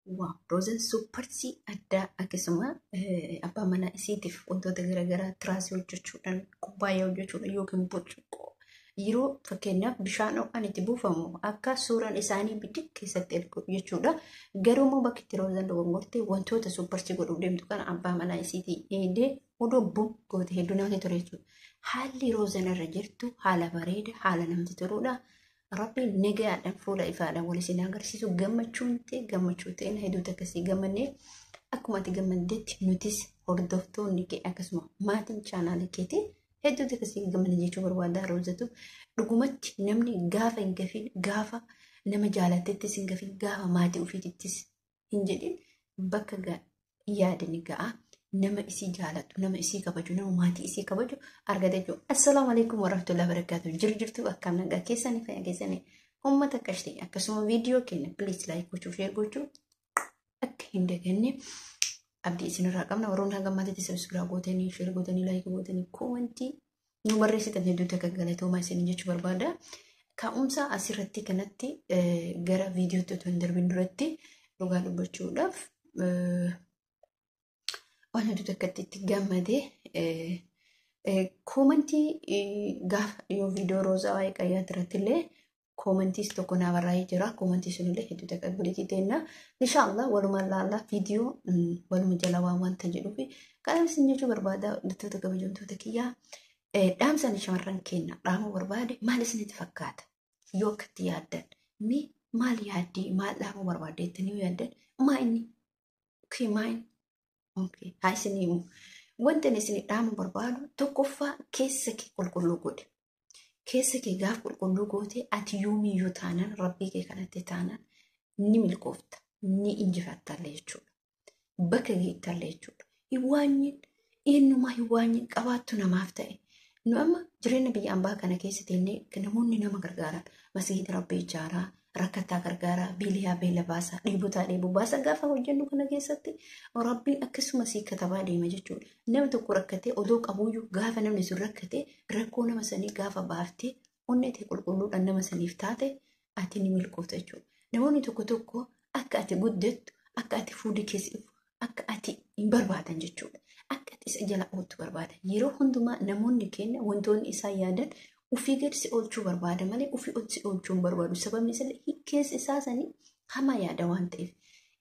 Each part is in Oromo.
Waaw, Roozan supparsii addaa akkasuma abbaa manaa isiitiif wantoota garaagaraa tiraasii hojjechuudhaan, kubbaayyaa hojjechuudhaan yookiin burcuqqoo yeroo fakkeenyaaf bishaan ho'aan itti buufamu akka suuraan isaanii bidik keessatti ergu jechuudha. Garuu immoo bakki itti Roozan dogongorte wantoota supparsii godhuuf deemtu kana abbaa manaa isiitii eegdee odoo bum goote hedduu namatti tola jechuudha. Haalli Roozan irra jirtu haala bareeda, haala namatti toludha. Rabbiin nagaadhaan fuula ifaadhaan wal isin agarsiisu. Gammachuun ta'e gammachuu ta'e hedduutu akkasii gammannee, akkuma ati gammaddetti nutis hordoftoonni kee akkasuma maatiin chaanaalii keetii hedduutu akkasii gammanne jechuu barbaada. Roozatu dhugumatti namni gaafa hin gafin, gaafa nama jaalatettis hin gafin, gaafa maatii ofiitittis hin jedhin bakka yaade ni ga'a. Nama isii jaalatu, nama isii kabaju, nama maatii isii kabaju argate jechuudha. Assalaamu alaikum warahmatullahi wabarakatuh. Jiru jirtu, akkam nagaa keessanii, fayyaa keessanii, uummata qashtii? Akkasuma viidiyoo keenya please like gochuu, share gochuu akka hin daganne abdii isinirraa qabna. Warroonni hanga maatiitti subscribe gootanii, share gootanii, like gootanii, koomentii nu barreessitan hedduutu akka galatoomaa isin jechuu barbaada. Ka'umsa asirratti kanatti gara viidiyootti otoo hin darbin duratti dhugaa dubbachuudhaaf waan hedduutu akkatti itti gammadee koomentii gaafa yoo viidiyoo Roozaa waa'ee qayyaa irratti illee koomentiis tokko naa barraa'ee jira. Koomentii sunillee hedduu takka bulitii teenna. Inshaallah walumaan laallaa viidiyoo waluma jala waan wanta jedhuufi kanaaf isin jechuu barbaada, hordoftoota kabajamtoota kiyyaa. Dhaamsaan shamarran keenya dhaamuu barbaade maal isinitti fakkaata? Yoo akkatti yaaddan mee maal yaaddee, maal dhaamuu barbaadde jettanii yoo yaaddan, maa inni? Okay, maa inni? Okay, haa isin himu. Wanti ani isin dhaamuu barbaadu tokkoffaa, keessa kee qulqulluu godhe. Keessa kee gaaf qulqulluu goote ati yoomiyyuu taanaan rabbii kee kanatti taanaan ni milkoofta, ni injifattallee jechuudha. Bakka geettallee jechuudha. Hin waanyin, eenyumaa hin waanyin, qabaattu namaaf ta'e. Nu amma jireenya biyya ambaa kana keessa teennee namoonni nama gargaaran masgiida rabbii ijaaraa, rakkataa gargaaraa, beeliyaa beela baasaa, dheebotaa dheebuu baasa gaafa hojjennu kana keessatti rabbiin akkasuma sii katabaa deema jechuudha. Nama tokko rakkatee odoo qabuyyuu gaafa namni sun rakkatee rakkoo nama sanii gaafa baaftee onnee ta'e qulqulluudhaan nama saniif taate ati ni milkoofta jechuudha. Namoonni tokko tokko akka ati guddattu, akka ati fuulli keessa ifu, akka ati hin barbaadan jechuudha. Akka ati isa jala ooltu barbaadan. Yeroo hundumaa namoonni keenya wantoonni isaan yaadan ofii gadi si oolchuu barbaada malee ofii ol si oolchuu hin barbaadu. Sababni isaa keessa isaa sanii hamaa yaada waan ta'eef.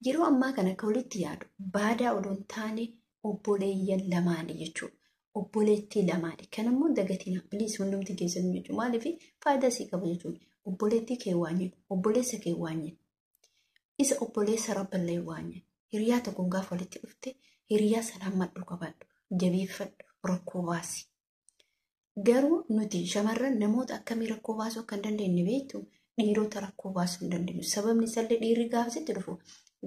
Yeroo ammaa kana akka walitti yaadu baadaa odoo hin taane obboleeyyan lamaani jechuudha. Obboleettii lamaani. Kanammoo dagatina please hundumti keessanuu jechuudha. Maaliif faayidaa sii qaba jechuudha. Obboleettii kee waanyin, obboleessa kee waanyin. Isa obboleessa rabballee waanyin. Hiriyaa tokkoon gaafa walitti dhufte hiriyaa sana hammadhu, qabadhu, jabeeffadhu, rakkoo baasi. Garuu nuti shamarran namoota akkamii rakkoo baasuu akka hin dandeenye beektu? Dhiirota rakkoo baasuu hin dandeenyu. Sababni isaallee dhiirri gaafa sitti dhufu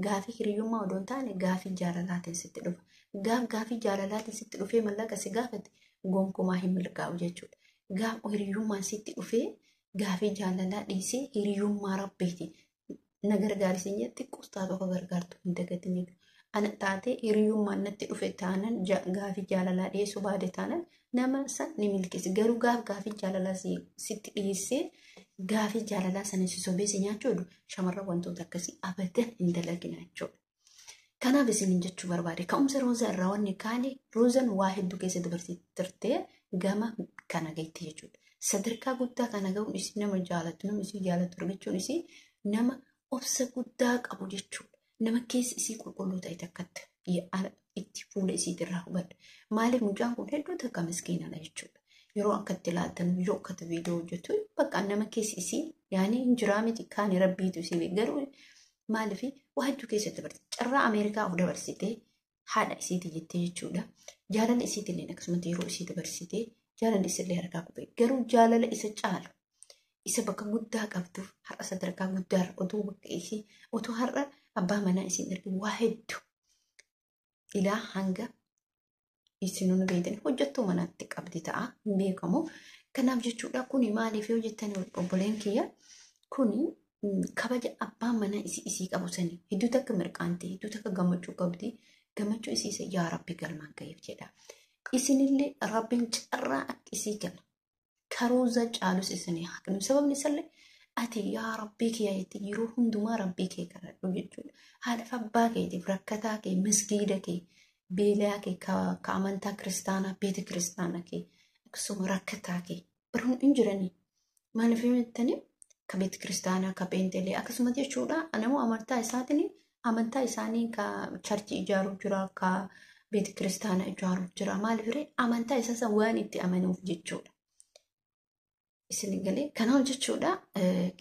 gaafii hiriyyummaa odoo hin taane gaafii jaalalaatiin sitti dhufa. Gaaf gaafii jaalalaatiin sitti dhufee mallaqa si gaafate gonkumaa hin milkaa'u jechuudha. Gaaf hiriyyummaan sitti dhufee gaafii jaalalaa dhiisee hiriyyummaa rabbiiti na gargaarisi jette xiqqoos taatu akka gargaartu hin dagatin jechuudha. Ana taatee hiriyyummaan natti dhufe taanan, gaafii jaalalaa dhiyeessuu baate taanan nama san ni milkeessi. Garuu gaaf gaafii jaalalaa sitti dhiyeessee gaafii jaalalaa sana si sobee si nyaachuu jedhu, shamarran wantoota akkasii abadan hin dalagina jechuudha. Kanaaf isiniin jechuu barbaade, ka'umsa Roozaa irraa wanni kaane, Roozaan waa hedduu keessa dabarsitee gama kana galte jechuudha. Sadarkaa guddaa kana ga'uun isii nama jaalatu, nama isii jaalatu argachuun isii nama obsa guddaa qabu jechuudha. Nama keessa isii qulqulluu ta'e takkatti itti fuula isiitirraa hubadha. Maaliif mucaan kun hedduu takka miskiinadha jechuudha. Yeroo akkatti ilaaltan, yeroo akkatti viidiyoo hojjetu bakka nama keessa isii yaani hin jiraa miti, kaani rabbiitu isii beeka. Garuu maaliif waa hedduu keessatti dabarsite, carraa Ameerikaa of dabarsitee haadha isiiti jettee jechuudha. Jaalala isiitillee akkasumatti yeroo isii dabarsitee jaalala isillee harkaa kufe. Garuu jaalala isa caalu isa bakka guddaa qabduuf har'a sadarkaa guddaarra otoo bakka isii otoo har'a abbaa manaa isiin argin waa hedduu ilaa hanga isin nu beektan hojjettuu manatti qabdi ta'a, hin beekamu. Kanaaf jechuudha, kuni maaliif yoo jettan, obboleen kiyya, kuni kabaja abbaan manaa isii qabu sanii hedduu takka mirqaante, hedduu takka gammachuu qabdi. Gammachuu isii isa yaa rabbi galmaan gaheef jedha. Isinillee rabbiin carraa akka isii kenna. Karooza caalus isinii haa kennu. Sababni isallee Ati yaa Rabbii kee jettee yeroo hundumaa Rabbii kee kadhadhu jechuudha. Haadha fi abbaa keetiif, rakkataa kee, masgiida kee, beelaa kee, ka amantaa kiristaanaa, beeta kiristaanaa kee, akkasuma rakkataa kee baruun hin jiranii. Maaliif jettanii ka beeta kiristaanaa, ka pheenxelee akkasuma jechuudha. Namoo amantaa isaatiin amantaa isaanii ka charchii ijaaruu jira, ka beeta kiristaanaa ijaaruu jira. Maaliif ree amantaa isaa waan itti amanuuf jechuudha. Isin galee kanaaf jechuudha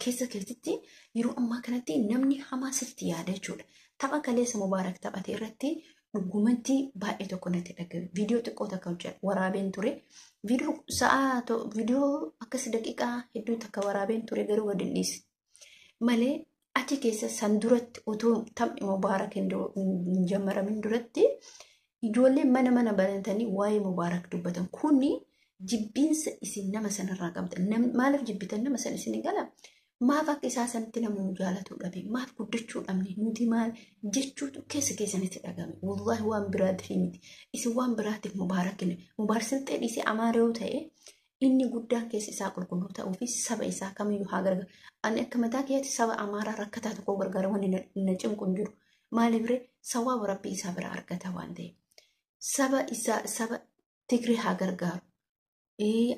keessa keessatti yeroo ammaa kanatti namni hamaa sitti yaada jechuudha. Tapha kaleessa Mubaarak taphate irratti dhugumatti baay'ee tokko natti dhaga'e. Viidiyoo xiqqoo takka hojjedha waraabeen ture. Viidiyoo sa'a viidiyoo akkas daqiiqaa hedduu takka waraabeen ture garuu gadi hin dhiisne. Malee achi keessa san duratti otoo taphni Mubaarak hin jammaramin duratti ijoolleen mana mana banatanii waa'ee Mubaarak dubbatan. Kuni jibbiinsa isin nama sanarraa qabdan. Maaliif jibbitan nama sana isin gala? Maaf akka isaa sanatti namni nu jaalatu dhabe? Maaf guddachuu dhabne? Nuti maal jechuutu keessa keessanitti dhagame. Wallaahi waan biraatiif miti. Isin waan biraatiif Mubaarak hin. Mubaarak silxee dhiisee Amaara yoo ta'e inni guddaan keessa isaa qulqulluu ta'uu fi saba isaa kamiyyuu haa gargaaru. Ani akka mataa kiyyaatti saba Amaaraa rakkataa tokko gargaara wanni na cinqu hin jiru. Maaliif ree sawaaba Rabbii isaa bira argata waan ta'eef. Saba isaa saba Tigree haa gargaaru.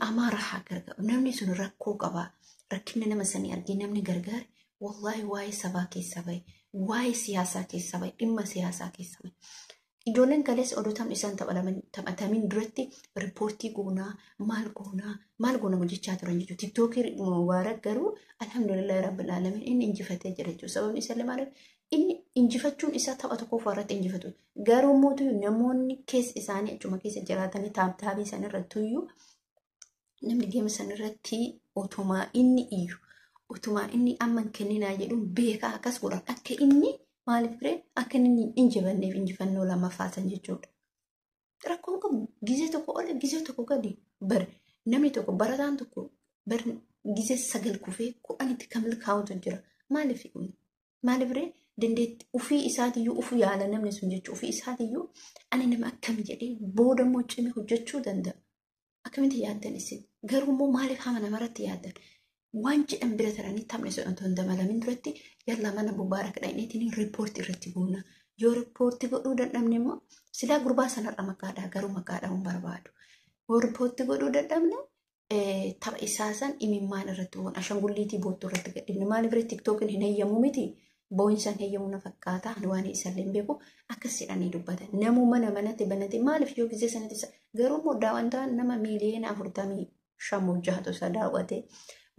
Amaara haa gargaaru. Namni sun rakkoo qaba. Rakkina nama sanii argee namni gargaare wallaahi waa'ee sabaa keessa bahe, waa'ee siyaasaa keessa bahe, dhimma siyaasaa keessa bahe. Ijoolleen kaleessa odoo taphni isaan taphatamin duratti riippoortii goonaa, maal goonaa, maal goona hojjechaa turan jechuudha. Tiktookii Mubaarak garuu alhamdulillahi rabbil alamin inni injifatee jira jechuudha. Sababni isaa illee maaliif inni injifachuun isaa tapha tokkoffaa irratti injifatu. Garuu mootu namoonni keessa isaanii achuma keessa jiraatanii taaptaabii isaan irratti iyyuu namni geema san irratti otumaa inni iyyu otumaa inni amma hin kenninaa jedhuun beekaa akkas godhan akka inni maaliif ree akka inni hin injifanneef injifannoo lammaffaa san jechuudha. Rakkoon qabu gizee tokko ol gizee tokko gadi bar namni tokko barataan tokko bar gizee 9 kufee 10tti kan milkaa'utu jira. Maaliif kun? Maaliif ree dandeetti ofii isaatiyyuu ofii yaala namni sun jechuudha. Ofii isaatiyyuu ani nama akkam jedhee booda immoo cimee hojjechuu danda'a. Akkamitti yaaddan isin? Garuu immoo maaliif hama namarratti yaaddan? Waan jedhan bira taranii taphni sun otoo hin dabalamin duratti yallaa mana Mubaarak dhaqneetiin riippoortii irratti goona. Yoo riippoortii godhuu dadhabne immoo silaa gurbaa sanarra maqaadhaa garuu maqaadhaa hin barbaadu. Yoo riippoortii godhuu dadhabne tapha isaa san imimmaan irratti goona. Ashangulliitii boottuu irratti gadhiifne. Maaliif irratti tiktookiin hin heeyyamu miti? Boo'insaan heeyyamuu na fakkaata. Ani waan isallee hin beeku. Akkas jedhanii dubbatan. Namuu mana manatti banate maaliif yoo gisee sanatti isa garuu immoo daawwantaan nama miiliyoona 45 jahatu isa daawwate.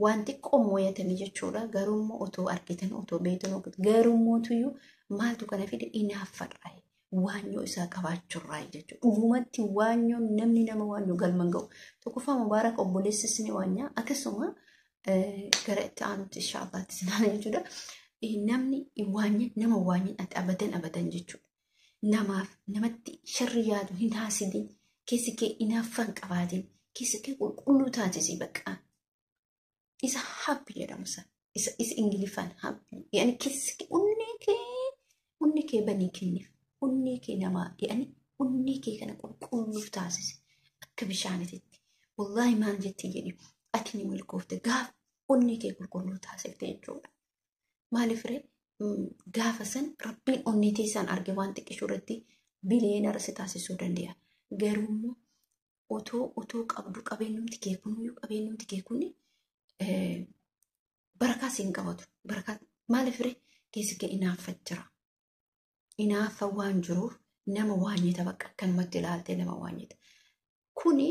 Waan xiqqoo mooyatanii jechuudha. Garuu immoo otoo argitan otoo beektan garuu mootuyyuu maaltu kana fide inaaffarraa waanyoo isaa qabaachuurraa jechuudha. Dhugumatti waanyoo namni nama waanyoo galma hin ga'u. Tokkoffaa Mubaarak obboleessis ni waanyaa akkasuma gara itti aanutti inshaallaatti sinaan jechuudha. Namni waanyan nama waanyan ati abadan abadan jechuudha. Namaaf namatti sharri yaadu hin haasidin keessi kee inaaffaan qabaatin keessi kee qulqulluu taasisi bakka. Isa happy jedhamu sana. Isa isa Ingiliffaan happy. Yani keessi kee onnee kee banii kenniif. Onnee kee namaa yani onnee kee kana qulqulluu taasisi. Akka bishaanititti. Wallaahi maal jetti jedhi ati ni milkoofte gaafa onnee kee qulqulluu taasifte jechuudha. Maaliif ree gaafa san rabbiin onnee teessaan arge waan xiqqishuu irratti biliyeenara si taasisuu danda'a. Garuu immoo otoo qabdu qabeenyumti kee kunuyyuu qabeenyumti kee kuni barakaa siin qabatu. Barakaa maaliif ree keessi kee inaaffa jira. Inaaffa waan jiruuf nama waanyita bakka akkanumatti ilaaltee nama waanyita. Kuni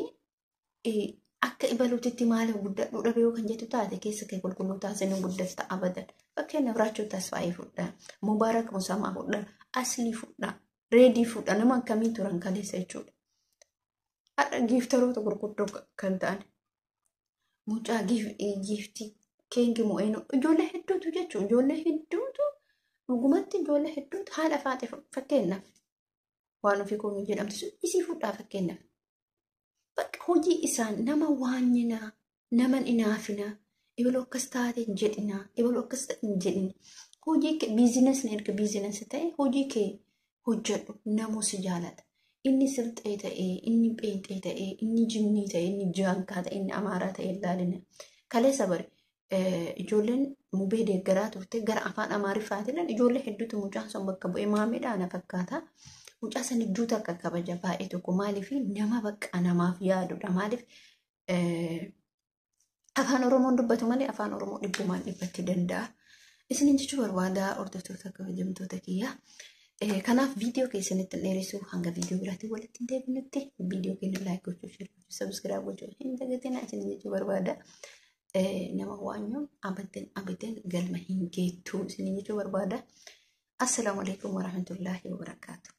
akka ibaluutitti maaliif guddadhuu dhabe yoo kan jettu taate keessa kee qulqulluu taasisanii guddatta abadan. Fakkeenyaaf Raachuu Tasfaayee fudhaa, Mubaarak Musamaa fudhaa, Aslii fudhaa, Reedii fudhaa nama akkamii turan kaleessa jechuudha. Har'a giiftaroota gurguddoo kan ta'an mucaa giiftii keengi mo'eenoo ijoollee hedduutu jechuudha. Ijoollee hedduutu dhugumatti ijoollee hedduutu haadha faaxee fakkeenyaaf waan ofii koomii jedhamtu sun isii fudhaa fakkeenyaaf. Bakka hojii isaan nama waanyinaa, nama inaafinaa, ibaloo akkas taate hin jedhinaa, ibaloo akkas ta'e hin jedhin. Hojii kee biizinasni erga biizinasii ta'e hojii kee hojjedhu namuu si jaalata. Inni silxee ta'ee, inni pheenxee ta'ee, inni jinnii ta'ee, inni jaankaa ta'ee, inni amaaraa ta'ee ilaalina. Kaleessa bari Ijoolleen Mubee deeggaraa turte gara afaan Amaariffaatiin ijoollee hedduutu mucaan sun bakka bu'ee maamidha na fakkaata. Mucaa san hedduu takka kabaja baay'ee tokko, maaliif nama bakka namaaf yaadudha. Maaliif afaan Oromoon dubbatu malee afaan Oromoo dhibbumaan dhibbatti danda'a. Isiniin jechuu barbaada, hordoftoota kabajamtoota kiyya. Kanaaf viidiyoo keessanitti dheeressuu, hanga viidiyoo biraatiin walitti hin deebinutti viidiyoo keenya like gochuu, share gochuu, subscribe gochuu hin dagatinaa isiniin jechuu barbaada. Nama waanyoon abadan abadan galma hin geettu isiniin jechuu barbaada. Assalaamu alaikum warahmatullaahi wabarakaatu.